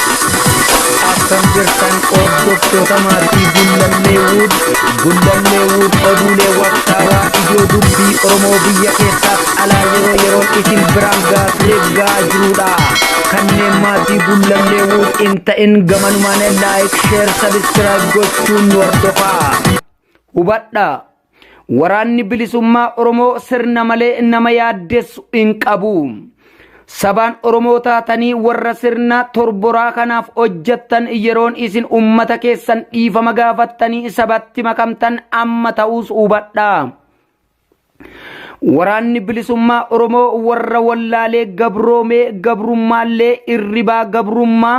Akkam jirtan hordoftoota maatii Gullallee Wuud. Gullallee Wuud oduulee waqtaawaa ijoo dubbii Oromoo biyya keessaaf alaa yeroo yeroon isin biraan gahaa ture gahaa jirudha. Kanneen maatii Gullallee Wuud hin ta'in gamanumaan like, share, subscribe gochuun nu hordofaa. Hubadhaa. Waraanni bilisummaa Oromoo sirna malee nama yaaddessu hin qabu. Sabaan Oromoo taatanii warra sirna torboraa kanaaf hojjettan yeroon isin ummata keessan dhiifama gaafattanii sabatti makamtan amma ta'uus hubadhaa. Waraanni bilisummaa Oromoo warra wallaalee gabroomee gabrummaallee irribaa gabrummaa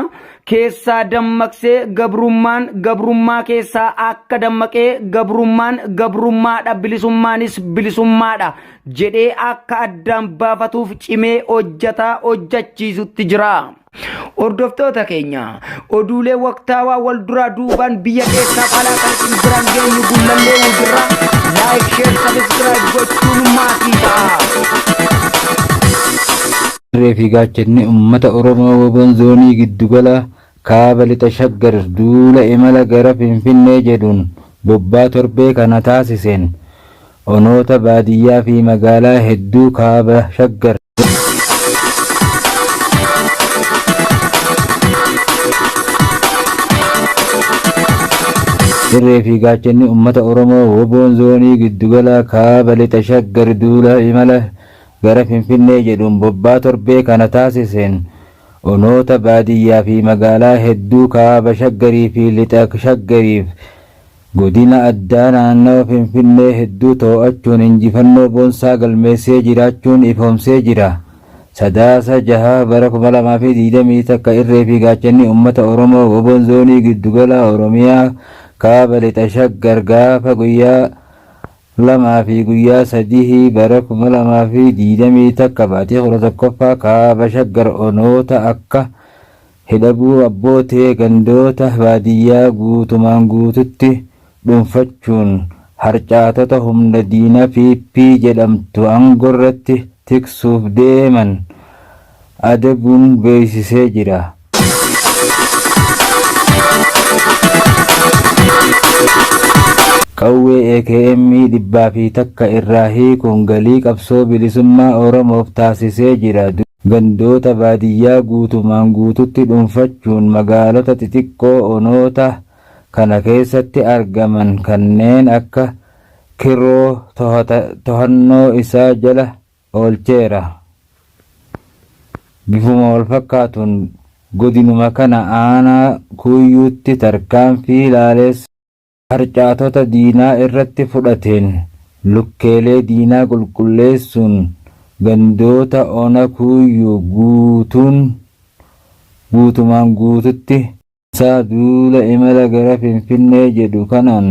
keessaa dammaqsee gabrummaan gabrummaa keessaa akka dammaqee gabrummaan gabrummaadha bilisummaanis bilisummaadha jedhee akka addaan baafatuuf cimee hojjataa hojjachiisutti jira. Hordoftoota keenya oduulee waqtaawaa wal duraa duubaan biyya keessaaf alaa kan isin biraan geenyu Gullallee Wudirraa like, share, subscribe gochuun maatii ta'a. Irree fi gaachanni uummata Oromoo Woboon Zoonii Giddugala Kaaba Lixa Shaggar duula imala gara Finfinnee jedhuun bobbaa torbee kana taasiseen onoota baadiyyaa fi magaalaa hedduu Kaaba Shaggar Irree fi gaachanni uummata Oromoo Woboon Zoonii Giddugala Kaaba Lixa Shaggar duula imala gara Finfinnee jedhuun bobbaa torbee kana taasiseen onoota baadiyyaa fi magaalaa hedduu Kaaba Shaggarii fi Lixa Shaggariif godina addaa naannawa Finfinnee hedduu too'achuun injifannoo boonsaa galmeessee jiraachuun ifoomsee jira. Sadaasa 6 bara 2021 irree fi gaachanni uummata Oromoo Woboon Zoonii Giddugala Oromiyaa Kaaba Lixa Shaggar gaafa guyyaa 2 fi guyyaa 3 bara 2021 baatii 11ffaa Kaaba Shaggar onoota akka Hidhabuu Abbootee gandoota baadiyyaa guutumaan guututti dhuunfachuun harcaatota humna diina PP jedhamtu aangorratti tiksuuf deeman adabuun beeksisee jira. Qawwee AKM 101 irraa hiikuun galii qabsoo bilisummaa Oromoof taasisee jira. Gandoota baadiyyaa guutumaan guututti dhuunfachuun magaalota xixiqqoo onoota kana keessatti argaman kanneen akka Kirroo tohannoo isaa jala oolcheera. Bifuma walfakkaatuun godinuma kana aanaa Kuuyyuutti tarkaanfii laaleessa harcaatota diinaa irratti fudhateen lukkeelee diinaa qulqulleessuun gandoota ona Kuuyyuu guutuun guutumaan guututti isaa duula imala gara Finfinnee jedhu kanaan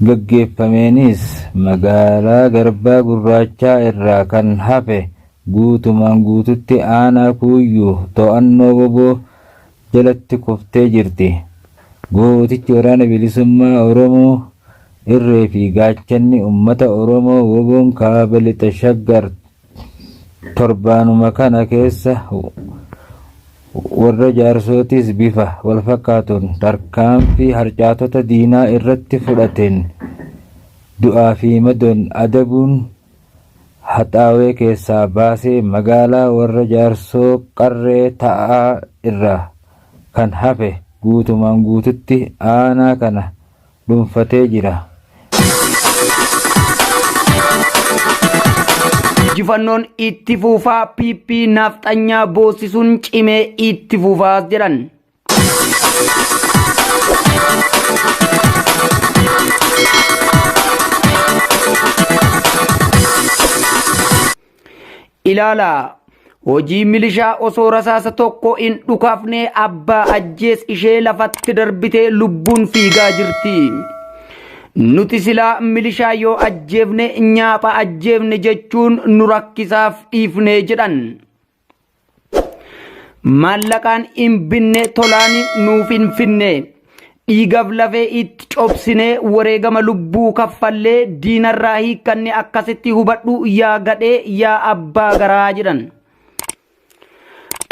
gaggeeffameenis magaalaa Garbaa Gurraachaa irraa kan hafe guutumaan guututti aanaa Kuuyyuu to'annoo wbo jalatti kuftee jirti. Gootichi Waraana Bilisummaa Oromoo irree fi gaachanni uummata Oromoo WBOn Kaaba Lixa Shaggar torbaanuma kana keessa warra Jaarsootis bifa walfakkaatuun tarkaanfii harcaatota diinaa irratti fudhateen du'aa fi madoon adabuun haxaawee keessaa baasee magaalaa warra Jaarsoo Qarree Ta'aa irraa kan hafe guutumaan guututti aanaa kana dhuunfatee jira. Injifannoon itti fuufaa PP naafxanyaa boossisuun cimee itti fuufaas jedhan. Ilaalaa hojii milishaa osoo rasaasa tokko hin dhukaafne abbaa ajjees ishee lafatti darbitee lubbuun fiigaa jirti. Nuti silaa milishaa yoo ajjeefne nyaapha ajjeefne jechuun nu rakkisaaf dhiifne jedhan. Maallaqaan hin binne tolaan nuuf hin finne. Dhiigaf lafee itti cobsinee, wareegama lubbuu kaffallee diinarraa hiikkanne. Akkasitti hubadhu yaa gadhee, yaa abbaa garaa jedhan.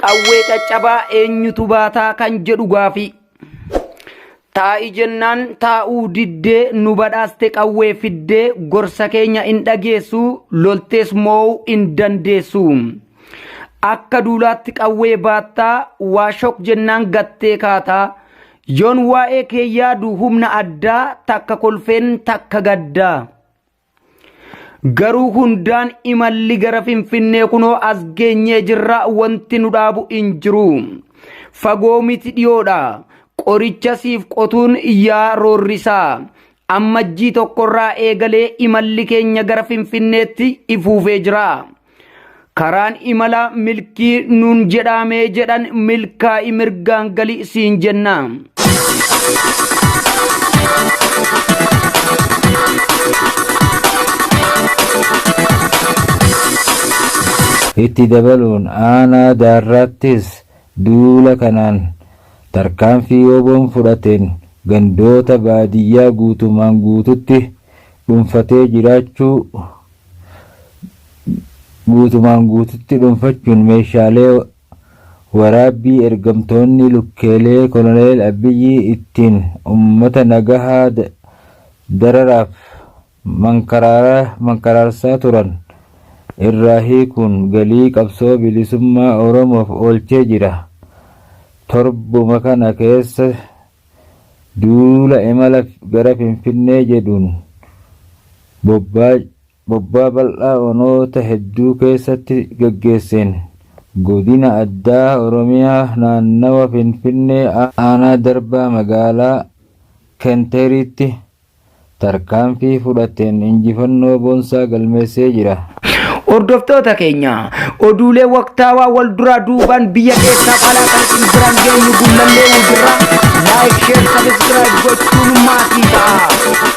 Qawwee caccabaa eenyutu baataa kan jedhu gaafii. Taa'i jennaan taa'uu diddee, nu badhaaste qawwee fiddee. Gorsa keenya hin dhageessu, loltees moo'uu hin dandeessu. Akka duulaatti qawwee baattaa, waa shok jennaan gattee kaataa. Yoon waa'ee kee yaadu humna addaa, takka kolfeen takka gaddaa. Garuu hundaan imalli gara Finfinnee kunoo as geenyee jirra, wanti nu dhaabu hin jiru. Fagoo miti, dhiyoodha. Qoricha siif qotuun yaa roorrisaa. Ammajjii 1rraa eegalee imalli keenya gara Finfinneetti ifuufee jira. Karaan imala milkii nuun jedhaamee jedhan, milkaa'i, mirgaan gali siin jenna. Itti dabaluun aanaa Daarraattis duula kanaan tarkaanfii WBOn fudhateen gandoota baadiyyaa guutumaan guututti dhuunfatee jiraachuu, guutumaan guututti dhuunfachuun meeshaalee waraabbii ergamtoonni lukkeelee Koloneel Abiyyi ittiin uummata nagahaa dararaaf mankaraarsaa turan irraa hiikuun galii qabsoo bilisummaa Oromoof oolchee jira. Torbuma kana keessa duula imala gara Finfinnee jedhuun bobbaa bal'aa onoota hedduu keessatti gaggeesseen godina addaa Oromiyaa naannawa Finfinnee aanaa Darbaa magaalaa Kenteeriitti tarkaanfii fudhateen injifannoo boonsaa galmeessee jira. Hordoftoota keenya, oduulee waqtaawaa wal duraa duubaan biyya keessaa alaa kan isin biraan geenyu Gullallee Wujirraa. Like, share, subscribe gochuun maatii ta'a.